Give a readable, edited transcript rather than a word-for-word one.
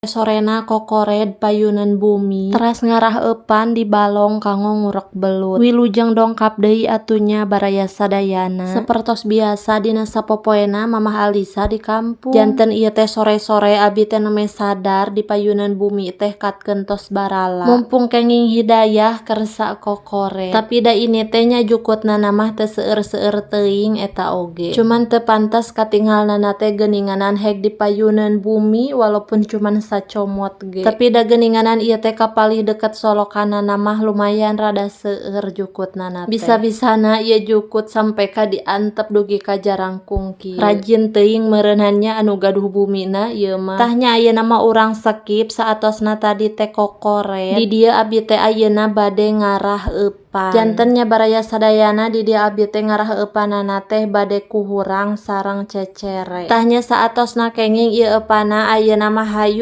Sorena kokored payuneun bumi teras ngarah eupan di balong kanggo ngurek belut. Wilujeng dongkap deui atuh nya, baraya sadayana. Sapertos biasa dina sapopoena Mamah Alisa di kampung. Janten ieu teh sore-sore abi teh nembe sadar di payuneun bumi teh katkeun tos barala. Mumpung kenging hidayah kersa kokored. Tapi da ini teh nya jukutna mah teu seueur-seueur teuing eta oge. Cuman teu pantes katinggalnana teh geuninganan heg di payuneun bumi walaupun cuman sacomot ge. Tapi da geuninganan ieu teh kapalih deket solokanana mah lumayan rada seueur jukutna teh. Bisa-bisana ieu jukut sampe ka diantep dugi ka jarangkung kieu. Rajin teuing meureunnan nya anu gaduh bumina ieu mah. Tah nya, ayeuna mah urang skip saatosna tadi teh kokored. Di dieu abi teh ayeuna bade ngarah eupan. Janten nya, baraya sadayana, di dieu abi teh ngarah eupanana teh bade ku hurang sareng cecere. Tah nya, saatosna kenging ieu eupanna, ayeuna mah hayu.